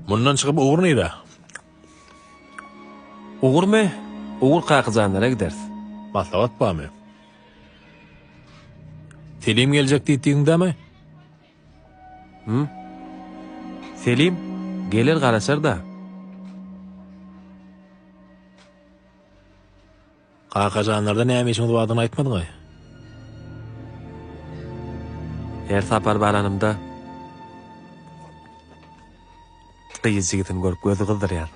Mundan çykyp ugur nirä? Ugurmy? Ugur Kakajanlara gideris. Maslahat barmy? Selim geljek diýdigiňdämi? Hü? Selim geler garaşar-da. Kakajanlarda näme işiňiz bardygyny aýtmadyň-aý. Her sapar baranymda gyz jigisini görüp gözi gyzdyrýan.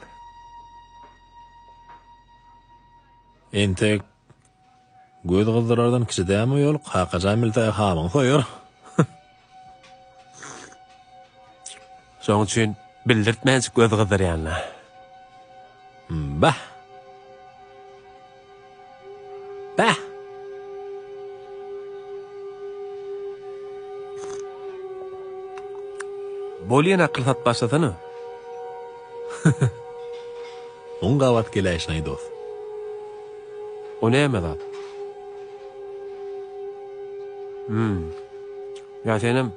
Entek göz gyzdyrardan kiçi dämi o ýol, Kakajan bilse hamyňy soýar. Şoň üçin bildirtmänjik göz gyzdyrýan-da. Bah! Bah! Bol ýene akyl satyp başlasana. Muň gabat geläýşinaý dos. O näme zat? Hmm. Ýa senem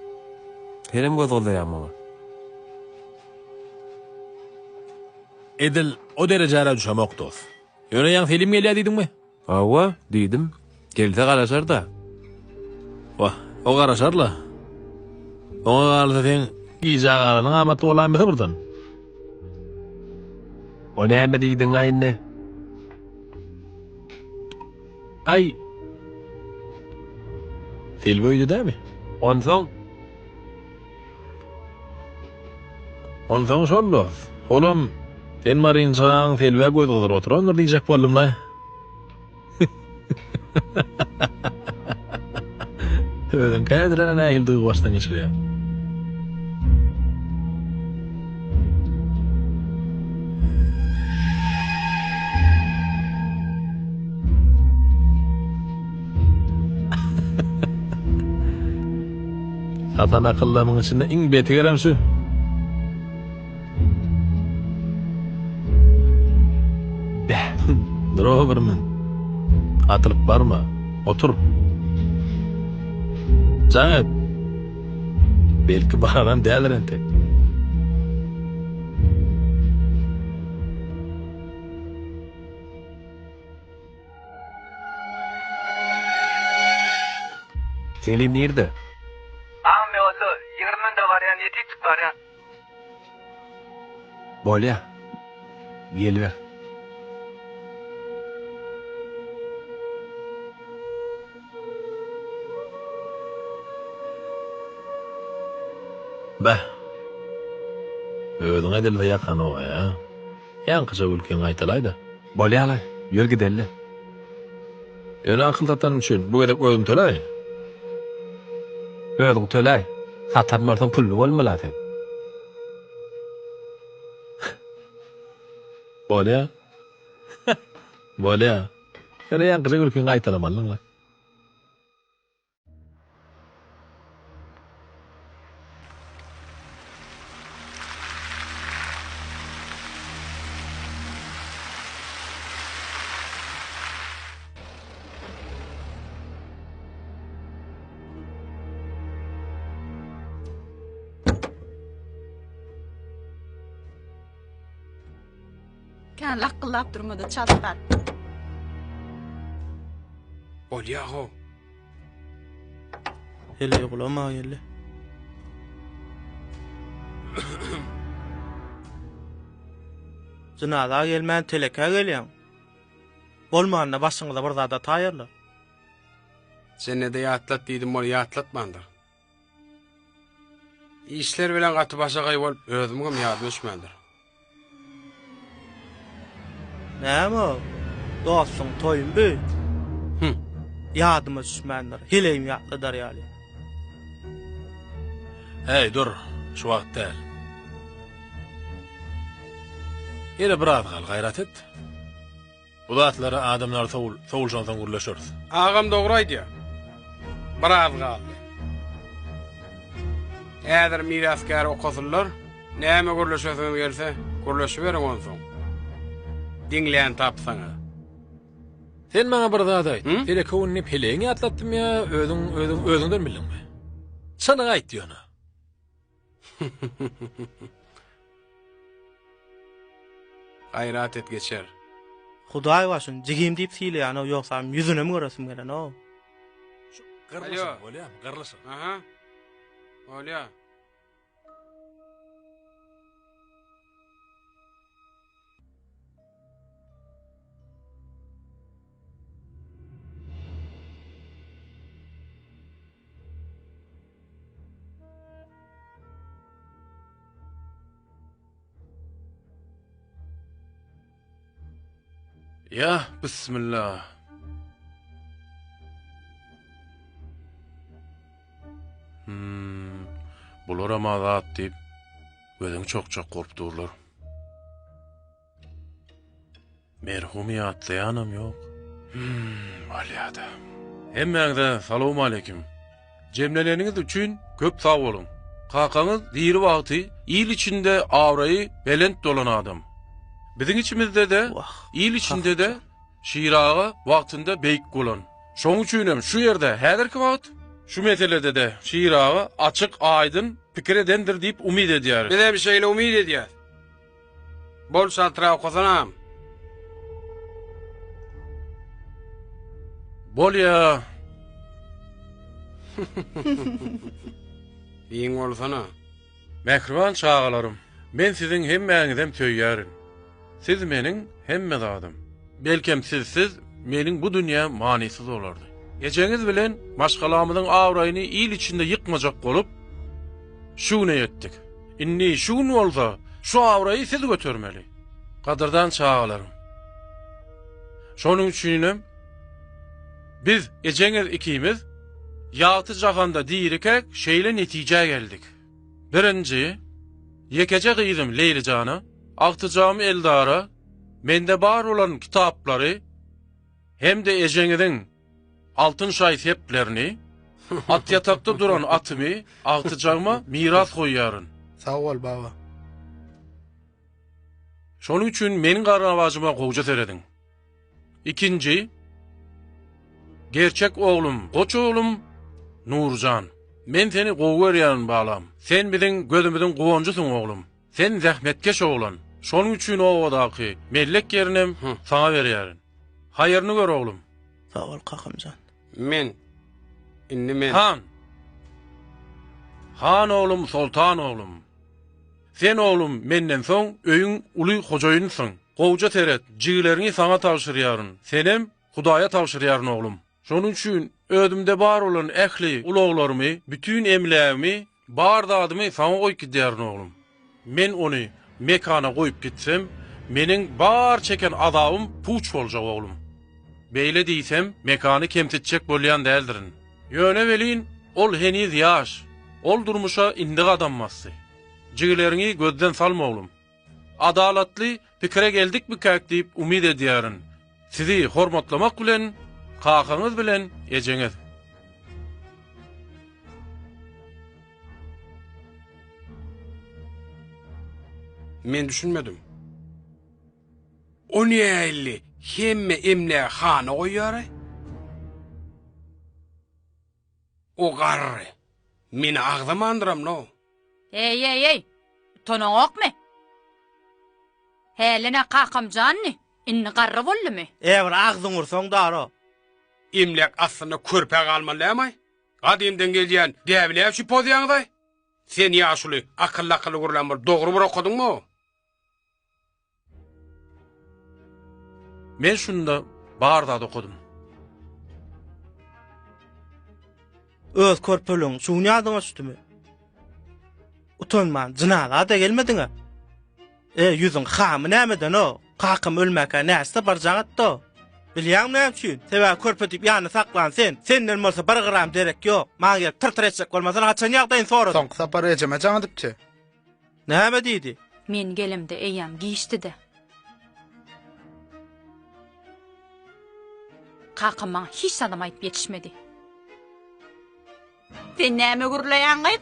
senem göz gyzdyrýaň maňa. Edil o derejä-ä düşemok dos. Ýöne ýaňy Selim gelýär diýdiňmi? Hawa, diýdim. Gelse garaşar-da. Wah, o garaşar-la. Oňa galsa seň gijä galanyň amatly bolaýmasa birden. O näme diýdiň-aý indi? Aý. Selbi öýde dämi? Onsoň? Onsoň şol dost. Olam sen barynçaň Selbä göz gyzyryp oturandyr diýjek boldum-laý. Özüň häzirem nähili duýgy başdan geçirýäň? Satan akyllamyň içinde iň betigerem şu. Bäh. Dur-ow bir min. Atylyp barma. Otur. Jaň et. Belki baranam däldir entek. Selim nirde? Agam ýolda, ýigirmende barýan, ýetipjik barýan. Bolýa. Geliber. Beh. Özüň edilse ýakanogaý-a. Ýaňkyja gülkiňi gaýtalaý-da. Bolýa-la, ýör gideli. Ýöne akyl satanym üçin bu gezek özüm töläý. Özüň töläý. Satan bolsaň pully bolmaly-a sen. Bolýa. Bolýa. Ýöne ýaňkyja gülkiňi gaýtalamalydyň-la. Kän lakgyllap durma-da, çalt bar. Bolýa-how. Heleý gulama geldi. Jynaza gelmän telekä gelýäň. Bolmanda başyňyza bir zat ataýarlar. Jennede ýatlat diýdim ol ýatlatmandyr. Işler bilen gaty başagaý bolup özümiňem ýadyma düşmändir. Näme o? Dostuň toýumy bu? Hüm. Ýadyma düşmändir. Heleýim ýatladar ýaly. Häý, dur, şu wagt däl. Ýene biraz gal, gaýrat et. Bu zatlary adamlar sowul, sowulşansoň gürleşeris. Agam dogry aýdýar. Biraz galdy. Häzir mirasgäri okasynlar, näme gürleşesiňiz gelse, gürleşiberiň onsoň. Diňlän tapsaňyz. Sen maňa bir zat aýt, Telekowuny pelegiň ýatlatdymy ýa özüň, özüň, özüňden bildiňmi? Çynyňy aýt ýöne. Gaýrat et geçer. Hudaý başyn jigim diýip sylaýanow ýogsam ýüzünem göresim gelenok. Gyrlyşyň bolýamy? Gyrlyşyň. Aha. Bolýa. Ýa, bismillah. Hmm, bularam azat diýip, gözüňi çokjak bolup durlar. Merhumy ýatlaýanam ýok. Hmm, bolýada. Hemmäňize salowmaleýkim. Jemleneniňiz üçin köp sag boluň. Kakaňyz diri wagty il içinde abraýy belent bolan adam. Biziň içimizde-de, il içinde-de Şir aga wagtynda beýik bolan. Şoň üçinem şu ýerde häzirki wagt şu meselede-de Şir aga açyk, aýdyn pikir edendir diýip umyt edýäris. Bizem şeýle umyt edýäs. Bol çaltrak okasanam. Bolýa. Giň bolsana. Mähriban çagalarym, men siziň hemmäňizem söýýärin. Siz meniň hemme zadym. Belkem sizsiz meniň bu dünýäm manysyz bolardy. Ejeňiz bilen maşgalamyzyň abraýyny il içinde ýykmajak bolup, şu güne ýetdik. Indi şu gün bolsa şu abraýy siz götermeli. Gadyrdan çagalarym. Şonuň üçinem biz ejeňiz ikimiz ýagty jahanda dirikäk şeýle netijä geldik. Birinji, ýekeje gyzym Leýlijana, agtyjagym Eldara mende bar bolan kitaplary hem-de ejeňiziň Altyn şaý-seplerini, atýatakda duran atymy agtyjagyma miras goýýaryn. Sag bol, baba. Şonuň üçin meniň garynawajyma gowja serediň. Ikinji, gerçek oglum, goç oglum Nurjan. Men seni gowy görýärin, balam. Sen biziň gözümiziň guwanjysyň, oglum. Sen zähmetkeş oglan. Şonuň üçin obadaky mellek ýerinem saňa berýärin. Haýyryny gör oglum. Sag bol kakamjan. Men. Indi men. Han. Han oglum, soltan oglum. Sen oglum menden soň öýüň uly hojaýynysyň. Gowja seret, jigileriňi saňa tabşyrýaryn. Senem Hudaýa tabşyrýaryn oglum. Şonuň üçin özümde bar bolan ähli ulaglarymy, bütin emlägimi, bar zadymy saňa goýup gidýärin, oglum. Men ony Mekana goýup gitsem, meniň bar çeken azabym puç boljak, oglum. Beýle diýsem, Mekany kemsitjek bolýan däldirin. Ýöne welin, ol heniz ýaş. Ol durmuşa indi gadam basdy. Jigileriňi gözden salma, oglum. Adalatly pikire geldikmikäk diýip umyt edýärin. Sizi hormatlamak bilen, kakaňyz bilen ejeňiz. Men düşünmedim. O näilli hemme emlägi hana goýýaraý? O garry meni agzamandyram-la. Eý-eý-eý, utanaňokmy? Hälene kakam janny, indi garry boldumy? E bir agzyň ursaň daro. Emläk aslynda körpä galmaly dämaý? Gadymdan gelýän däbi näme üçin pozýaňyzaý? Sen ýaşuly, akylly-akylly gürlän bol, dogry bir okadyňmy? Men şunda bar zat okadym. Öz körpeligiň şu gün ýadyňa düşdümi? Utanman jynaza-da gelmediň-ä. E, ýüzüň hamy nämeden-o? Kakam ölmäkä näçe sapar jaň etdi-o? Bilýäňmi näme üçin? Sebäbi körpe diýip ýanynda saklan sen. Senden bolsa bir gram derek ýok. Maňa gelip tyr-tyr etjek bolmasaň haçan ýagdaýyny soradym. Soňky sapar ejeme jaň edipdi. Näme diýdi? Men gelemde eýýäm giçdi-de. Kakam maňa hiç zadam aýdyp ýetişmedi. Sen näme gürleýäň gyz?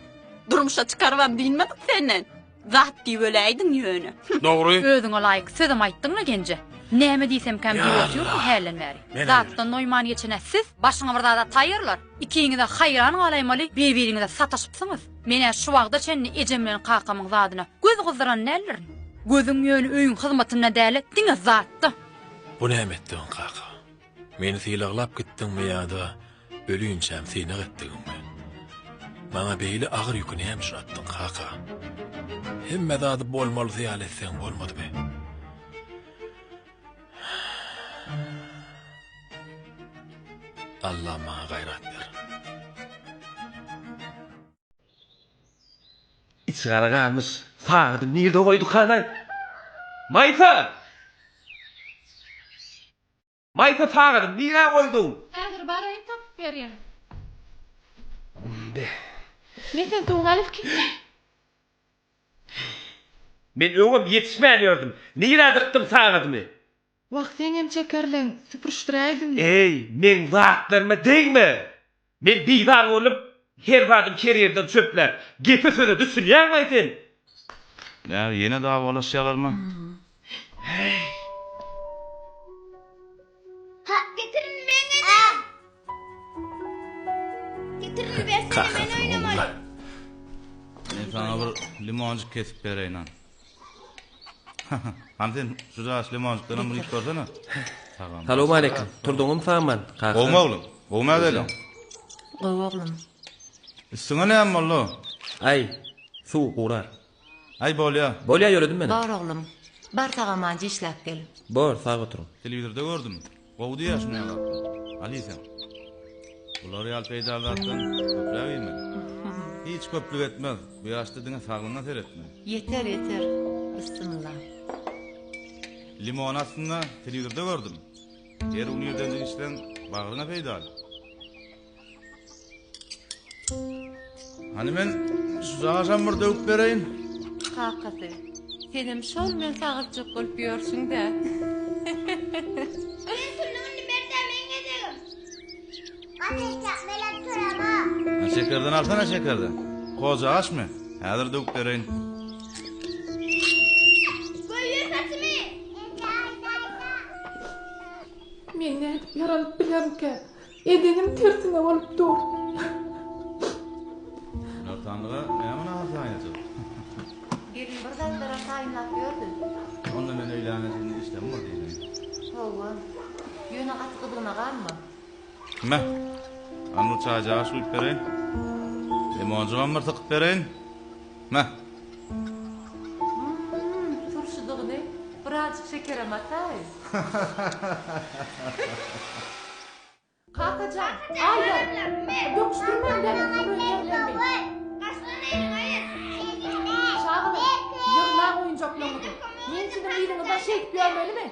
Durmuşa çykarybam dynmadyk senden. Zat diýip öläýdiň ýöne. Dogry. Özüňe laýyk sözem aýtdyň-la genje. Näme diýsemkäm diýip otyryn hälden bäri. Zatdan doýman geçen-ä siz, başyňa bir zad-a taýýarlar. Ikiňiz-de haýran galaýmaly, bir-biriňize sataşypsyňyz. Men-ä şu wagta çenli ejem bilen kakamyň zadyna göz gyzdyran däldirin. Gözüň ýöne öýüň hyzmatynda däl-de, diňe zatda. Bu näme etdigiň kaka? Meni sylaglap gitdiňmi ýa-da ölinçäm synag etdigiňmi? Maňa beýle agyr ýüki näme üçin atdyň kaka? Hemme zady bolmalysy ýaly etseň bolmadymy? Allam maňa gaýrat ber. Içigara galmyş. Sagady nirde goýdukanaý? Maýsa! Maýsa sagady nirä goýduň? Häzir baraýyn tapyp berýän. Be. Men seni suwuň alyp gitdim. Men öňem ýetişmän ýördüm. Nirä dykdyň sagadymy? Wah seňem çekerleň süpürişdiräýdim. Eý, meň zatlaryma degme! Men bizar bolup, her zadym her ýerden çöpläp, gepe-söze düşünýäňmi sen? Nä, ýene dawalaşýarlarmy? Ha, getirin meň enem. Getirin bersene men oýnamaly. Men saňa bir limonjyk kesip bereýin han. Hany sen şu jaş limonjykdanam bir iýip görsene. Tagam. Salowmaleýkim. Turduňmy Saman kaka? Gowmy oglum? Gowmy Adela? Gowy oglum. Üstüňe näme boldy? Aý, suw gurar. Aý bolýa. Bolýa ýöredim menem. Bor oglum. Bar sag-amanca işläp gel. Bor, sag oturyň. Telewizorda gördüm. Gowy diýýär şuny ýaly zatlar. Al iýseň. Bular ýaly peýdaly zatdan köpräk iýmeli. Hiç köplük etmez. Bu ýaşda diňe saglygyňa seretmeli. Ýeter, ýeter. Bissimilla. Limony aslynda telewizorda gördüm. Her gün irdenjik içseň bagryňa peýdaly. Hany men şujagaşam bir döwüp bereýin. Kakasy, senem şol men sagaltjak bolup ýörsüň-dä. Men sürnüm indi berdä meň gezegim. Gaty etjek menem turama. Ha şekerden alsana şekerden. Kojagaşmy? Häzir döwüp bereýin. Goýber saçymy. Men nädip ýaralyp bilerimkä? Edenim tersine bolup dur. Günortanlyga näme nahar taýynlajak? Gelin bir zatlaram taýynlap ýördi. Onda men öýläne çenli işlem bor diýseň. Hawa. Ýöne gaty gyzgyna galma. Me. Hany bir çaýjagaş guýup bereýin. Limonjygam bir sykyp bereýin. Me. Hum, turşudygyny birazjyk şekerem ataý. Kakajan, aýlar, böküşdirmäň däne süren ýerlerimi. Çagalar, ýygnaň oýunjaklaryňyzy. Men siziň yzyňyzdan şeýdip ýörmelimi?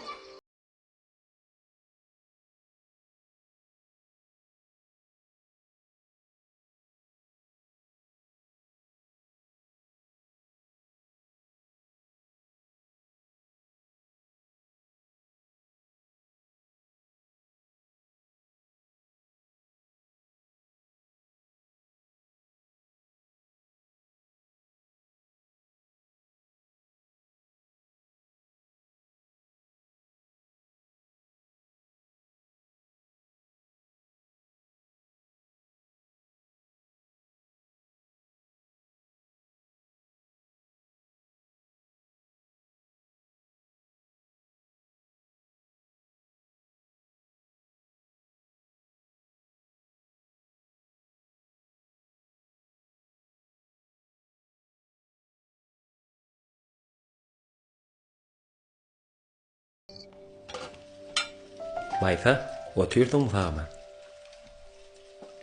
Maýsa, otyrsyňmy sagman?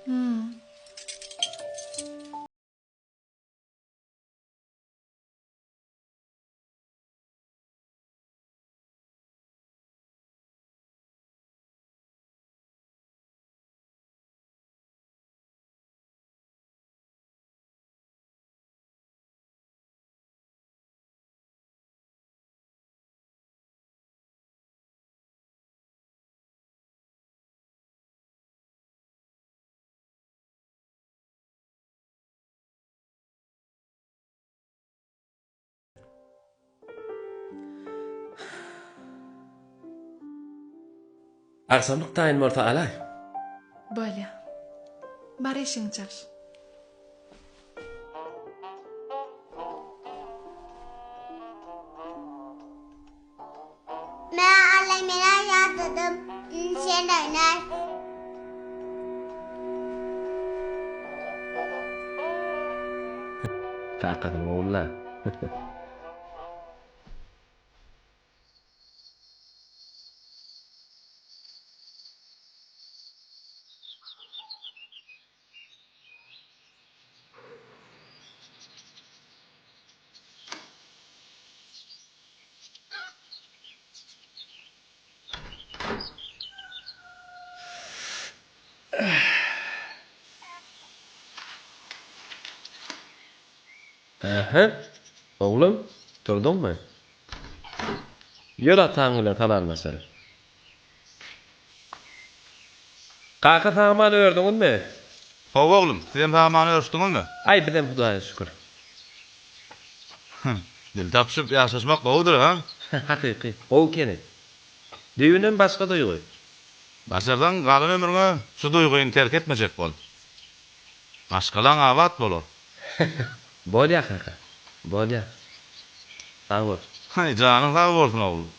Hmm. Agşamlyk taýyn bolsa alaý. Bolýa. Bar işiňi çalyş. Sen oýnaý. Kakasynyň ogly-la. Ähä, oglum, turduňmy? Ýör ataň bilen salamlaşaly. Kaka sag-aman ördüňizmi? Hawa oglum, sizem sag-aman örüşdiňizmi? Aý, bizem Hudaýa şükür. Dil tapyşyp ýaşaşmak gowudyr, ha? Hakyky, gowy ekeni. Düýbünden başga duýgy. Başarsaň, galan ömrüňe şu duýgyny terk etmejek bol. Maşgalaň abat bolar. Bolýa kaka, bolýa. Sag bol. Haý, janyň sag bolsun, oglum.